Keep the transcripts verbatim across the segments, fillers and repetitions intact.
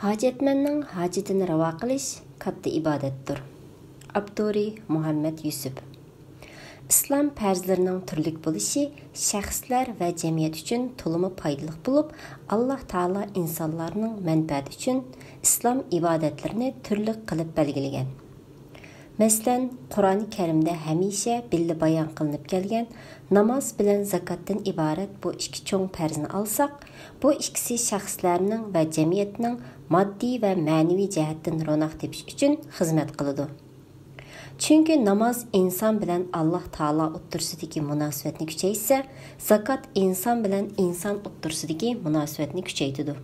ھاجەتمەننىڭ ھاجىتىنى راۋا قىلىش كاتتا ئىبادەتتۇر. ئاپتورى: مۇھەممەد يۈسۈپ. ئىسلام پەرزلىرىنىڭ تۈرلۈك بولۇشى شەخسلەر ۋە جەمئىيەت ئۈچۈن تولىمۇ پايدىلىق بولۇپ، ئاللاھ تائالا ئىنسانلارنىڭ مەنپەئەتى ئۈچۈن ئىسلام ئىبادەتلىرىنى تۈرلۈك قىلىپ بەلگىلىگەن. مەسىلەن، قۇرئان كەرىمدە ھەمىشە بىللە بايان قىلىنىپ كەلگەن ناماز بىلەن زاكاتتىن ئىبارەت بۇ ئىككى چوڭ پەرزنى ئالساق، بۇ ئىككىسى شەخسلەرنىڭ ۋە جەمئىيەتنىڭ ماددىي ۋە مەنىۋى جەھەتتىن روناق تېپىش ئۈچۈن خىزمەت قىلىدۇ. چۈنكى ناماز ئىنسان بىلەن ئاللاھ تائالا ئوتتۇرىسىدىكى مۇناسىۋەتنى كۈچەيتسە، زاكات ئىنسان بىلەن ئىنسان ئوتتۇرىسىدىكى مۇناسىۋەتنى كۈچەيتىدۇ.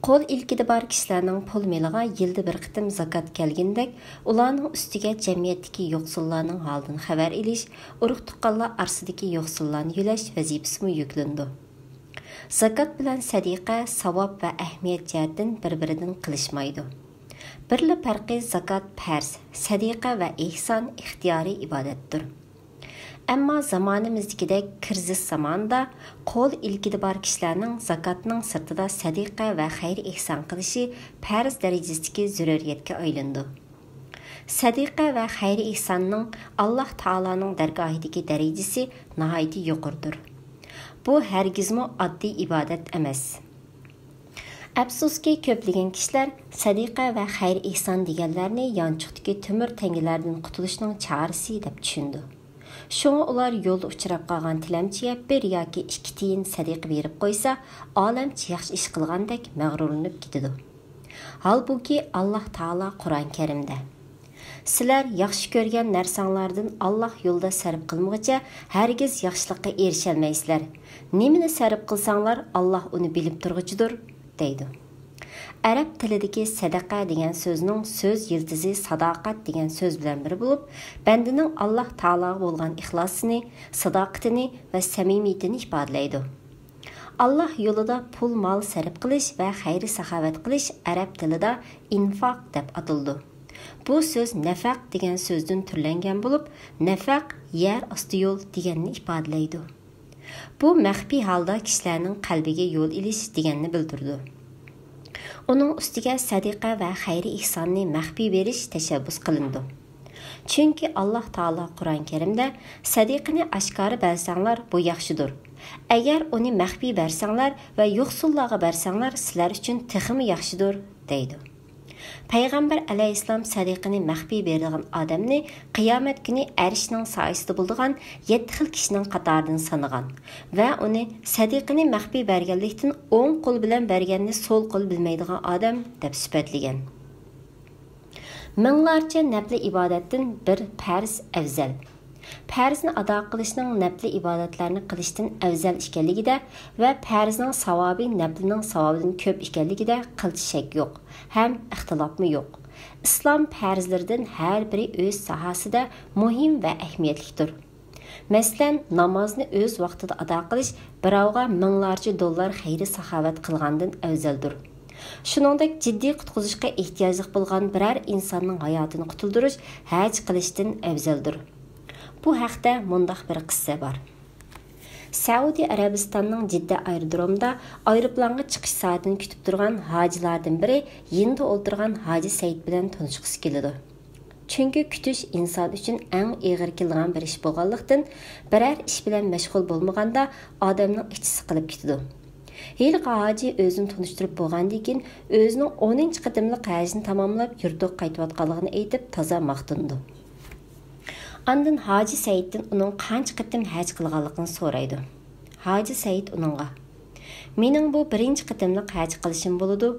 قول ئىلكىدە بار كىشىلەرنىڭ پۇل مېلىغا يىلدا بىر قېتىم زاكات كەلگىنىدەك، ئۇلارنىڭ ئۈستىگە جەمئىيەتتىكى يوقسۇللارنىڭ ھالىدىن خەۋەر ئېلىش، ئۇرۇق-تۇغقانلار ئارىسىدىكى يوقسۇللارنى يۆلەش ۋەزىپىسىمۇ يۈكلىنىدۇ. زاكات بىلەن سەدىقە ساۋاب ۋە ئەھمىيەت جەھەتتىن بىر-بىرىدىن قېلىشمايدۇ. بىرلا پەرقى، زاكات پەرز، سەدىقە ۋە ئېھسان ئىختىيارىي ئىبادەتتۇر. ئەمما زامانىمىزدىكىدەك كىرىزىس زامانىدا قول ئىلكىدە بار كىشىلەرنىڭ زاكاتنىڭ سىرتىدا سەدىقە ۋە خەير-ئېھسان قىلىشى پەرز دەرىجىسىدىكى زۆرۈرىيەتكە ئايلىنىدۇ. سەدىقە ۋە خەير-ئېھساننىڭ ئاللاھ تائالانىڭ دەرگاھىدىكى دەرىجىسى ناھايىتى يۇقىرىدۇر. بۇ ھەرگىزمۇ ئاددىي ئىبادەت ئەمەس. ئەپسۇسكى، كۆپلىگەن كىشىلەر سەدىقە ۋە خەير-ئېھسان دېگەنلەرنى يانچۇقتىكى تۆمۈر تەڭگىلەردىن قۇتۇلۇشنىڭ چارىسى دەپ چۈشىنىدۇ. شۇڭا ئۇلار يولدا ئۇچراپ قالغان تىلەمچىگە بىر ياكى ئىككى تىيىن سەدىقە بېرىپ قويسا، ئالەمچە ياخشى ئىش قىلغاندەك مەغرۇرلىنىپ كېتىدۇ. ھالبۇكى، ئاللاھ تائالا قۇرئان كەرىمدە، «سىلەر ياخشى كۆرگەن نەرسەڭلاردىن ئاللاھ يولىدا سەرپ قىلمىغۇچە ھەرگىز ياخشىلىققا ئېرىشەلمەيسىلەر. نېمىنى سەرپ قىلساڭلار، ئاللاھ ئۇنى بىلىپ تۇرغۇچىدۇر» دەيدۇ. ئەرەب تىلىدىكى سەدەقە دېگەن سۆزنىڭ سۆز يىلتىزى ساداقەت دېگەن سۆز بىلەن بىر بولۇپ، بەندىنىڭ ئاللاھ تائالاغا بولغان ئىخلاسىنى، ساداقىتىنى ۋە سەمىمىيىتىنى ئىپادىلەيدۇ. ئاللاھ يولىدا پۇل-مال سەرپ قىلىش ۋە خەير-ساخاۋەت قىلىش ئەرەب تىلىدا ئىنفاق دەپ ئاتىلىدۇ. بۇ سۆز نەفەق دېگەن سۆزدىن تۈرلەنگەن بولۇپ، نەفەق، يەر ئاستى يول دېگەننى ئىپادىلەيدۇ. بۇ مەخپىي ھالدا كىشىلەرنىڭ قەلبىگە يول ئېلىش دېگەننى بىلدۈرىدۇ. ئۇنىڭ ئۈستىگە سەدىقە ۋە خەير-ئېھساننى مەخپىي بېرىش تەشەببۇس قىلىنىدۇ. چۈنكى ئاللاھ تائالا قۇرئان كەرىمدە، «سەدىقىنى ئاشكارا بەرسەڭلار، بۇ ياخشىدۇر. ئەگەر ئۇنى مەخپىي بەرسەڭلار ۋە يوقسۇللارغا بەرسەڭلار، سىلەر ئۈچۈن تېخىمۇ ياخشىدۇر» دەيدۇ. پەيغەمبەر ئەلەيھىسسالام سەدىقىنى مەخپىي بېرىدىغان ئادەمنى قىيامەت كۈنى ئەرشنىڭ سايىسىدا بولىدىغان يەتتە خىل كىشىنىڭ قاتارىدىن سانىغان ۋە ئۇنى سەدىقىنى مەخپىي بەرگەنلىكتىن ئوڭ قول بىلەن بەرگەننى سول قول بىلمەيدىغان ئادەم دەپ سۈپەتلىگەن. مىڭلارچە نەپلى ئىبادەتتىن بىر پەرز ئەۋزەل. پەرزنى ئادا قىلىشنىڭ نەپلى ئىبادەتلەرنى قىلىشتىن ئەۋزەل ئىكەنلىكىدە ۋە پەرزنىڭ ساۋابى نەپلىنىڭ ساۋابىدىن كۆپ ئىكەنلىكىدە قىلچە شەك يوق ھەم ئىختىلاپمۇ يوق. ئىسلام پەرزلىرىدىن ھەر بىرى ئۆز ساھەسىدە مۇھىم ۋە ئەھمىيەتلىكتۇر. مەسىلەن، نامازنى ئۆز ۋاقتىدا ئادا قىلىش بىراۋغا مىڭلارچە دوللار خەير-ساخاۋەت قىلغاندىن ئەۋزەلدۇر. شۇنىڭدەك جىددىي قۇتقۇزۇشقا ئېھتىياجلىق بولغان بىرەر ئىنساننىڭ ھاياتىنى قۇتۇلدۇرۇش ھەج قىلىشتىن ئەۋزەلدۇر. بۇ ھەقتە مۇنداق بىر قىسسە بار. سەئۇدى ئەرەبىستاننىڭ جىددە ئايرودرومىدا ئايروپىلانغا چىقىش سائىتىنى كۈتۈپ تۇرغان ھاجىلاردىن بىرى يېنىدا ئولتۇرغان ھاجى سەئىد بىلەن تونۇشقۇسى كېلىدۇ. چۈنكى كۈتۈش ئىنسان ئۈچۈن ئەڭ ئېغىر كېلىدىغان بىر ئىش بولغانلىقتىن، بىرەر ئىش بىلەن مەشغۇل بولمىغاندا ئادەمنىڭ ئىچى سىقىلىپ كېتىدۇ. ھېلىقى ھاجى ئۆزىنى تونۇشتۇرۇپ بولغاندىن كېيىن، ئۆزىنىڭ ئونىنچى قېتىملىق ھەجنى تاماملاپ يۇرتىغا قايتىۋاتقانلىقىنى ئېيتىپ، تازا ماختىنىدۇ. ئاندىن ھاجى سەئىدتىن ئۇنىڭ قانچە قېتىم ھەج قىلغانلىقىنى سورايدۇ. ھاجى سەئىد ئۇنىڭغا، «مېنىڭ بۇ بىرىنچى قېتىملىق ھەج قىلىشىم بولىدۇ.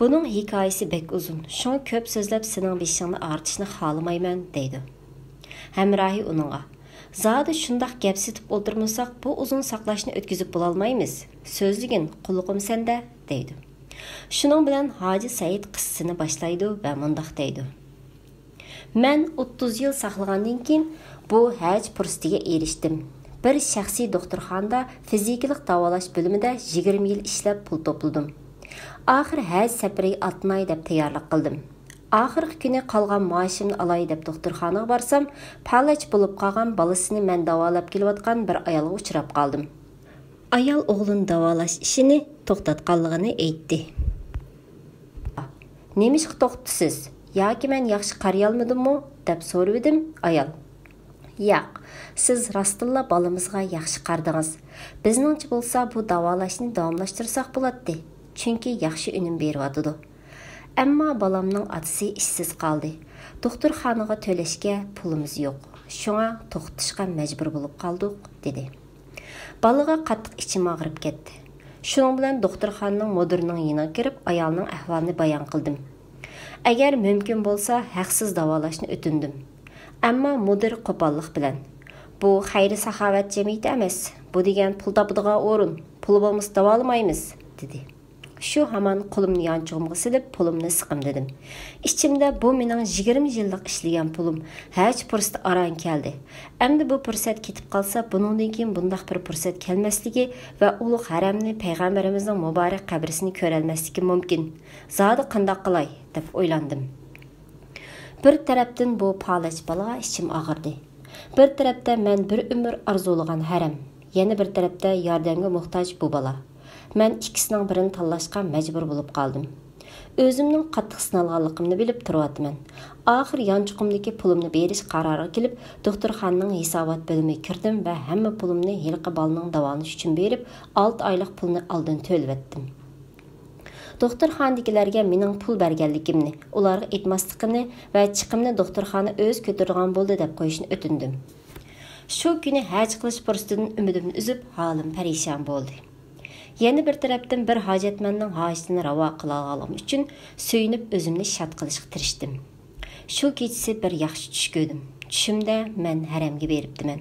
بۇنىڭ ھېكايىسى بەك ئۇزۇن، شۇڭا كۆپ سۆزلەپ سېنىڭ بېشىڭنى ئاغرىتىشنى خالىمايمەن» دەيدۇ. ھەمراھى ئۇنىڭغا، «زادى شۇنداق گەپ سېتىپ ئولتۇرمىساق، بۇ ئۇزۇن ساقلاشنى ئۆتكۈزۈپ بولالمايمىز. سۆزلىگىن، قۇلىقىم سەندە» دەيدۇ. شۇنىڭ بىلەن ھاجى سەئىد قىسسىسىنى باشلايدۇ ۋە مۇنداق دەيدۇ. مەن ئوتتۇز يىل ساقلىغاندىن كېيىن بۇ ھەج پۇرسىتىگە ئېرىشتىم. بىر شەخسىي دوختۇرخانىدا فىزىكىلىق داۋالاش بۆلۈمىدە يىگىرمە يىل ئىشلەپ پۇل توپلىدىم. ئاخىر ھەج سەپىرىگە ئاتلىناي دەپ تەييارلىق قىلدىم. ئاخىرقى كۈنى قالغان مائاشىمنى ئالاي دەپ دوختۇرخانىغا بارسام، پالەچ بولۇپ قالغان بالىسىنى مەن داۋالاپ كېلىۋاتقان بىر ئايالغا ئۇچراپ قالدىم. ئايال ئوغلىنى داۋالاش ئىشىنى توختاتقانلىقىنى ئېيتتى. «نېمىشقا توختىسىز؟ ياكى مەن ياخشى قارىيالمىدىممۇ؟» دەپ سورىۋىدىم. ئايال: «ياق، سىز راستتىنلا بالىمىزغا ياخشى قارىدىڭىز. بىزنىڭچە بولسا بۇ داۋالاشنى داۋاملاشتۇرساق بولاتتى، چۈنكى ياخشى ئۈنۈم بېرىۋاتىدۇ. ئەمما بالامنىڭ ئاتىسى ئىشسىز قالدى. دوختۇرخانىغا تۆلەشكە پۇلىمىز يوق. شۇڭا توختىتىشقا مەجبۇر بولۇپ قالدۇق» دېدى. بالىغا قاتتىق ئىچىم ئاغرىپ كەتتى. شۇنىڭ بىلەن دوختۇرخانىنىڭ مۇدىرىنىڭ يېنىغا كىرىپ، ئايالنىڭ ئەھۋالىنى بايان قىلدىم. ئەگەر مۇمكىن بولسا، ھەقسىز داۋالاشنى ئۆتۈندۈم. ئەمما مۇدىر قوپاللىق بىلەن: «بۇ خەير-ساخاۋەت جەمئىيىتى ئەمەس، بۇ دېگەن پۇل تاپىدىغان ئورۇن، پۇلى بولمىسا داۋالىمايمىز» دېدى. شۇ ھامان قولۇمنى يانچۇقۇمغا سېلىپ، پۇلۇمنى سىقىمدىدىم. ئىچىمدە: «بۇ مېنىڭ يىگىرمە يىللىق ئىشلىگەن پۇلۇم، ھەج پۇرسىتى ئاران كەلدى. ئەمدى بۇ پۇرسەت كېتىپ قالسا، بۇنىڭدىن كېيىن بۇنداق بىر پۇرسەت كەلمەسلىكى ۋە ئۇلۇغ ھەرەمنى، پەيغەمبىرىمىزنىڭ مۇبارەك قەبرىسىنى كۆرەلمەسلىكىم مۇمكىن. زادى قانداق قىلاي؟» دەپ ئويلاندىم. بىر تەرەپتىن بۇ پالەچ بالىغا ئىچىم ئاغرىدى. بىر تەرەپتە مەن بىر ئۆمۈر ئارزۇلىغان ھەرەم، يەنە بىر تەرەپتە ياردەمگە موھتاج بۇ بالا. مەن ئىككىسىنىڭ بىرىنى تاللاشقا مەجبۇر بولۇپ قالدىم. ئۆزۈمنىڭ قاتتىق سىنالغانلىقىمنى بىلىپ تۇرۇۋاتىمەن. ئاخىر يانچۇقۇمدىكى پۇلۇمنى بېرىش قارارىغا كېلىپ، دوختۇرخانىنىڭ ھېسابات بۆلۈمىگە كىردىم ۋە ھەممە پۇلۇمنى ھېلىقى بالىنىڭ داۋالىنىشى ئۈچۈن بېرىپ، ئالتە ئايلىق پۇلنى ئالدىن تۆلىۋەتتىم. دوختۇرخانىدىكىلەرگە مېنىڭ پۇل بەرگەنلىكىمنى، ئۇلارغا ئېيتماسلىقىنى ۋە چىقىمنى دوختۇرخانا ئۆزى كۆتۈرىدىغان بولدى دەپ قويۇشنى ئۆتۈندۈم. شۇ كۈنى ھەج قىلىش پۇرسىتىدىن ئۈمىدىمنى ئۈزۈپ، ھالىم پەرىشان بولدى. يەنە بىر تەرەپتىن، بىر ھاجەتمەننىڭ ھاجىتىنى راۋا قىلالىغانلىقىم ئۈچۈن سۆيۈنۈپ، ئۆزۈمنى شاد قىلىشقا تىرىشتىم. شۇ كېچىسى بىر ياخشى چۈش كۆردۈم. چۈشۈمدە مەن ھەرەمگە بېرىپتىمەن.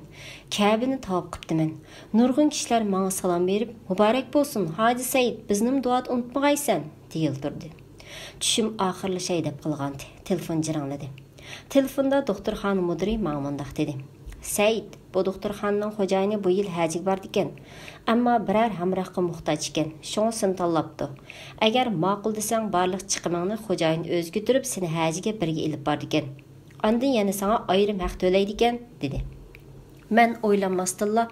كەبىنى تاۋاپ قىپتىمەن. نۇرغۇن كىشىلەر ماڭا سالام بېرىپ، «مۇبارەك بولسۇن، ھاجى سەئىد، بىزنىمۇ دۇئادا ئۇنتۇمىغايسەن» دېيىلتۇردى. چۈشۈم ئاخىرلىشاي دەپ قالغانتى، تېلېفون جىرىڭلىدى. تېلېفوندا دوختۇرخانا مۇدىرى ماڭا مۇنداق دېدى: «سەئىد، بۇ دوختۇرخانىنىڭ خوجايىنى بۇ يىل ھەجگە بارىدىكەن. ئەمما بىرەر ھەمراھقا موھتاج ئىكەن، شۇڭا سېنى تاللاپتۇ. ئەگەر ماقۇل دېسەڭ، بارلىق چىقىمىڭنى خوجايىن ئۆزى كۆتۈرۈپ، سېنى ھەجگە بىرگە ئېلىپ بارىدىكەن. ئاندىن يەنە ساڭا ئايرىم ھەق تۆلەيدىكەن» دېدى. مەن ئويلانماستىنلا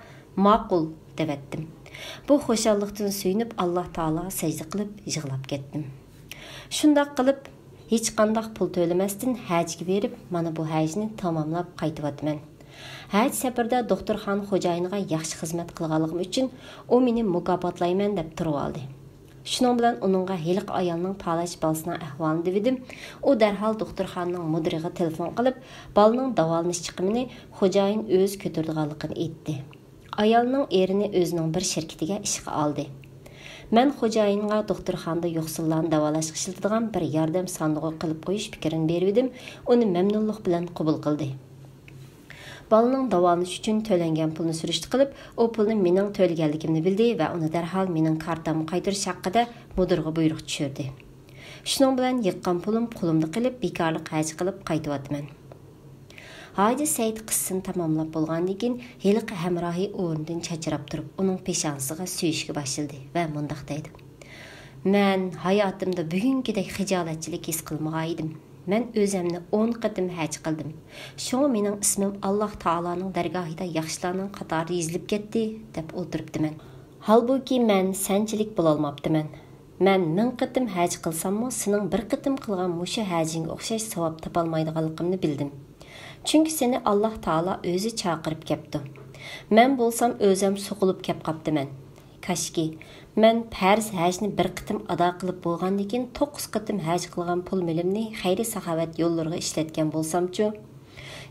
«ماقۇل» دەۋەتتىم. بۇ خۇشاللىقتىن سۆيۈنۈپ، ئاللا تائالاغا سەجدە قىلىپ يىغلاپ كەتتىم. شۇنداق قىلىپ، ھېچقانداق پۇل تۆلىمەستىن ھەجگە بېرىپ، مانا بۇ ھەجنى تاماملاپ قايتىۋاتىمەن. ھەج سەپىرىدە دوختۇرخانا خوجايىنىغا ياخشى خىزمەت قىلغانلىقىم ئۈچۈن ئۇ مېنى مۇكاپاتلايمەن دەپ تۇرۇۋالدى. شۇنىڭ بىلەن ئۇنىڭغا ھېلىقى ئايالنىڭ پالەچ بالىسىنىڭ ئەھۋالىنى دېۋىدىم. ئۇ دەرھال دوختۇرخانىنىڭ مۇدىرىغا تېلېفون قىلىپ، بالىنىڭ داۋالىنىش چىقىمىنى خوجايىن ئۆزى كۆتۈرىدىغانلىقىنى ئېيتتى. ئايالنىڭ ئېرىنى ئۆزىنىڭ بىر شىركىتىگە ئىشقا ئالدى. مەن خوجايىنغا دوختۇرخانىدا يوقسۇللارنى داۋالاشقا ئىشلىتىدىغان بىر ياردەم ساندۇقى قىلىپ قويۇش پىكرىنى بېرىۋىدىم، ئۇنى مەمنۇنلۇق بىلەن قوبۇل قىلدى. بالىنىڭ داۋالىنىشى ئۈچۈن تۆلەنگەن پۇلنى سۈرۈشتە قىلىپ، ئۇ پۇلنى مېنىڭ تۆلىگەنلىكىمنى بىلدى ۋە ئۇنى دەرھال مېنىڭ كارتامغا قايتۇرۇش ھەققىدە مۇدىرغا بۇيرۇق چۈشۈردى. شۇنىڭ بىلەن يىغقان پۇلۇم قولۇمدا قېلىپ، بىكارلىق ھەج قىلىپ قايتىۋاتىمەن. ھاجى سەئىد قىسسىسىنى تاماملاپ بولغاندىن كېيىن، ھېلىقى ھەمراھى ئورنىدىن چاچراپ تۇرۇپ، ئۇنىڭ پېشانىسىغا سۆيۈشكە باشلىدى ۋە مۇنداق دەيدۇ: «مەن ھاياتىمدا بۈگۈنكىدەك خىجالەتچىلىك ھېس قىلمىغانىدىم. مەن ئۆزەمنى ئون قېتىم ھەج قىلدىم. شۇڭا مېنىڭ ئىسمىم ئاللاھ تائالانىڭ دەرگاھىدا ياخشىلارنىڭ قاتارىدا يېزىلىپ كەتتى، دەپ ئولتۇرۇپتىمەن. ھالبۇكى، مەن سەنچىلىك بولالماپتىمەن. مەن مىڭ قېتىم ھەج قىلساممۇ، سېنىڭ بىر قېتىم قىلغان مۇشۇ ھەجىڭگە ئوخشاش ساۋاب تاپالمايدىغانلىقىمنى بىلدىم. چۈنكى سېنى ئاللاھ تائالا ئۆزى چاقىرىپ كەپتۇ. مەن بولسام ئۆزەم سوقۇلۇپ كەپ قاپتىمەن. كاشكى، مەن پەرز ھەجنى بىر قېتىم ئادا قىلىپ بولغاندىن كېيىن، توققۇز قېتىم ھەج قىلغان پۇل مېلىمنى خەير-ساخاۋەت يوللىرىغا ئىشلەتكەن بولسامچۇ؟»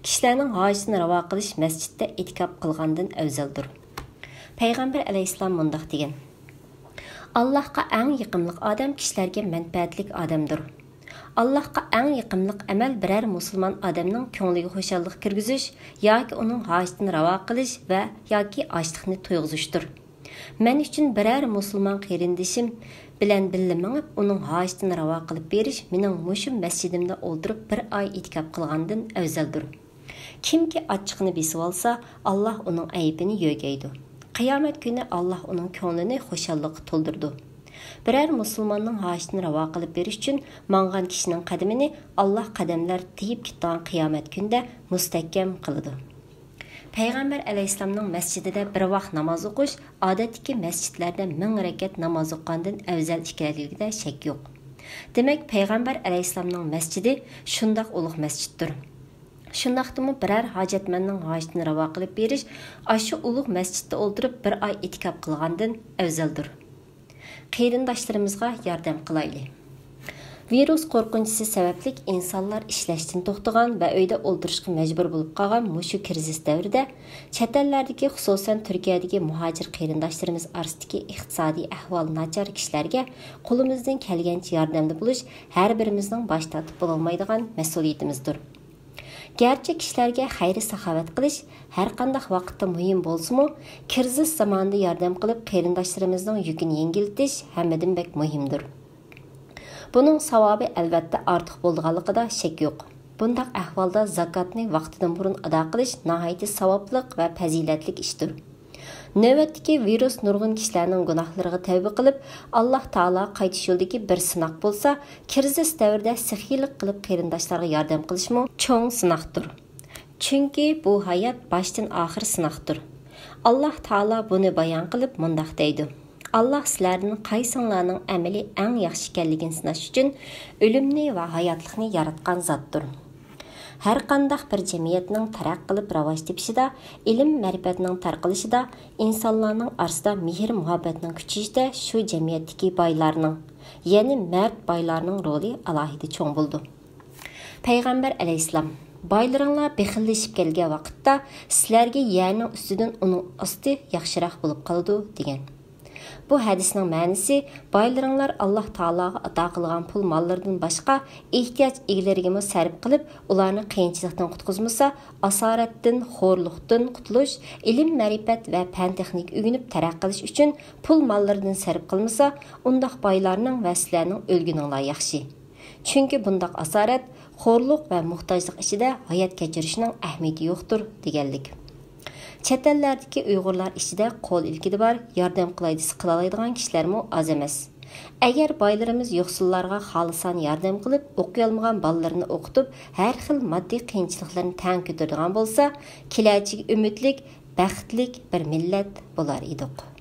كىشىلەرنىڭ ھاجىتىنى راۋا قىلىش مەسچىتتە ئېتىكاپ قىلغاندىن ئەۋزەلدۇر. پەيغەمبەر ئەلەيھىسسالام مۇنداق دېگەن: «ئاللاھقا ئەڭ يېقىملىق ئادەم كىشىلەرگە مەنپەئەتلىك ئادەمدۇر. ئاللاھقا ئەڭ يېقىملىق ئەمەل بىرەر مۇسۇلمان ئادەمنىڭ كۆڭلىگە خۇشاللىق كىرگۈزۈش ياكى ئۇنىڭ ھاجىتىنى راۋا قىلىش ۋە ياكى ئاچلىقنى تويغۇزۇشتۇر. مەن ئۈچۈن بىرەر مۇسۇلمان قېرىندىشىم بىلەن بىللە مېڭىپ، ئۇنىڭ ھاجىتىنى راۋا قىلىپ بېرىش مېنىڭ مۇشۇ مەسچىتىمدە ئولتۇرۇپ بىر ئاي ئېتىكاپ قىلغاندىن ئەۋزەلدۇر. كىمكى ئاچچىقىنى بېسىۋالسا، ئاللاھ ئۇنىڭ ئەيىبىنى يۆگەيدۇ. قىيامەت كۈنى ئاللاھ ئۇنىڭ كۆڭلىنى خۇشاللىققا تولدۇرىدۇ. بىرەر مۇسۇلماننىڭ ھاجىتىنى راۋا قىلىپ بېرىش ئۈچۈن ماڭغان كىشىنىڭ قەدىمىنى ئاللاھ قەدەملەر تېيىپ كېتىدىغان قىيامەت كۈنىدە مۇستەھكەم قىلىدۇ.» پەيغەمبەر ئەلەيھىسسالامنىڭ مەسچىتىدە بىر ۋاق ناماز ئوقۇش ئادەتتىكى مەسچىتلەردە مىڭ رەكەت ناماز ئوقۇغاندىن ئەۋزەل ئىكەنلىكىدە شەك يوق. دېمەك، پەيغەمبەر ئەلەيھىسسالامنىڭ مەسچىتى شۇنداق ئۇلۇغ مەسچىتتۇر. شۇنداقتىمۇ بىرەر ھاجەتمەننىڭ ھاجىتىنى راۋا قىلىپ بېرىش ئاشۇ ئۇلۇغ مەسچىتتە ئولتۇرۇپ بىر ئاي ئېتىكاپ قىلغاندىن ئەۋزەلدۇر. قېرىنداشلىرىمىزغا ياردەم قىلايلى. ۋىرۇس قورقۇنچىسى سەۋەبلىك ئىنسانلار ئىشلەشتىن توختىغان ۋە ئۆيدە ئولتۇرۇشقا مەجبۇر بولۇپ قالغان مۇشۇ كىرىزىس دەۋرىدە، چەت ئەللەردىكى، خۇسۇسەن تۈركىيەدىكى مۇھاجىر قېرىنداشلىرىمىز ئارىسىدىكى ئىقتىسادىي ئەھۋالى ناچار كىشىلەرگە قولىمىزدىن كەلگەنچە ياردەمدە بولۇش ھەر بىرىمىزنىڭ باش تارتىپ بولالمايدىغان مەسئۇلىيىتىمىزدۇر. گەرچە كىشىلەرگە خەير-ساخاۋەت قىلىش ھەر قانداق ۋاقىتتا مۇھىم بولسىمۇ، كىرىزىس زامانىدا ياردەم قىلىپ، قېرىنداشلىرىمىزنىڭ يۈكىنى يېڭىللىتىش ھەممىدىن بەك مۇھىمدۇر. بۇنىڭ ساۋابى ئەلۋەتتە ئارتۇق بولىدىغانلىقىدا شەك يوق. بۇنداق ئەھۋالدا زاكاتنى ۋاقتىدىن بۇرۇن ئادا قىلىش ناھايىتى ساۋابلىق ۋە پەزىلەتلىك ئىشتۇر. نۆۋەتتىكى ۋىرۇس نۇرغۇن كىشىلەرنىڭ گۇناھلىرىغا تەۋبە قىلىپ، ئاللاھ تائالا قايتىش يولىدىكى بىر سىناق بولسا، كىرىزىس دەۋرىدە سېخىيلىق قىلىپ قېرىنداشلارغا ياردەم قىلىشمۇ چوڭ سىناقتۇر. چۈنكى بۇ ھايات باشتىن ئاخىر سىناقتۇر. ئاللاھ تائالا بۇنى بايان قىلىپ مۇنداق دەيدۇ: «ئاللاھ سىلەردىن قايسىڭلارنىڭ ئەمىلى ئەڭ ياخشى ئىكەنلىكىنى سىناش ئۈچۈن ئۆلۈمنى ۋە ھاياتلىقنى ياراتقان زاتتۇر.» ھەر قانداق بىر جەمئىيەتنىڭ تەرەققىي قىلىپ راۋاج تېپىشىدا، ئىلىم-مەرىپەتنىڭ تارقىلىشىدا، ئىنسانلارنىڭ ئارىسىدا مېھىر-مۇھەببەتنىڭ كۈچىيىشىدە شۇ جەمئىيەتتىكى بايلارنىڭ، يەنى مەرد بايلارنىڭ رولى ئالاھىدە چوڭ بولىدۇ. پەيغەمبەر ئەلەيھىسسالام: «بايلىرىڭلار بېخىللىشىپ كەلگەن ۋاقىتتا، سىلەرگە يەرنىڭ ئۈستىدىن ئۇنىڭ ئاستى ياخشىراق بولۇپ قالىدۇ» دېگەن. بۇ ھەدىسنىڭ مەنىسى، بايلىرىڭلار ئاللاھ تائالاغا ئاتا قىلغان پۇل ماللىرىدىن باشقا ئېھتىياج ئىگىلىرىگىمۇ سەرپ قىلىپ، ئۇلارنى قىيىنچىلىقتىن قۇتقۇزمىسا، ئاسارەتتىن، خورلۇقتىن قۇتۇلۇش، ئىلىم-مەرىپەت ۋە پەن-تېخنىكا ئۆگىنىپ تەرەققىي قىلىش ئۈچۈن پۇل ماللىرىدىن سەرپ قىلمىسا، ئۇنداق بايلارنىڭ ۋە سىلەرنىڭ ئۆلگىنىڭلار ياخشى. چۈنكى بۇنداق ئاسارەت، خورلۇق ۋە موھتاجلىق ئىچىدە ھايات كەچۈرۈشنىڭ ئەھمىيىتى يوقتۇر دېگەنلىك. چەت ئەللەردىكى ئۇيغۇرلار ئىچىدە قول ئىلكىدە بار، ياردەم قىلاي دېسە قىلالايدىغان كىشىلەرمۇ ئاز ئەمەس. ئەگەر بايلىرىمىز يوقسۇللارغا خالىسانە ياردەم قىلىپ، ئوقۇيالمىغان بالىلىرىنى ئوقۇتۇپ، ھەر خىل ماددىي قىيىنچىلىقلىرىنى تەڭ كۆتۈرىدىغان بولسا، كېلەچىكى ئۈمىدلىك، بەختلىك بىر مىللەت بولار ئىدۇق.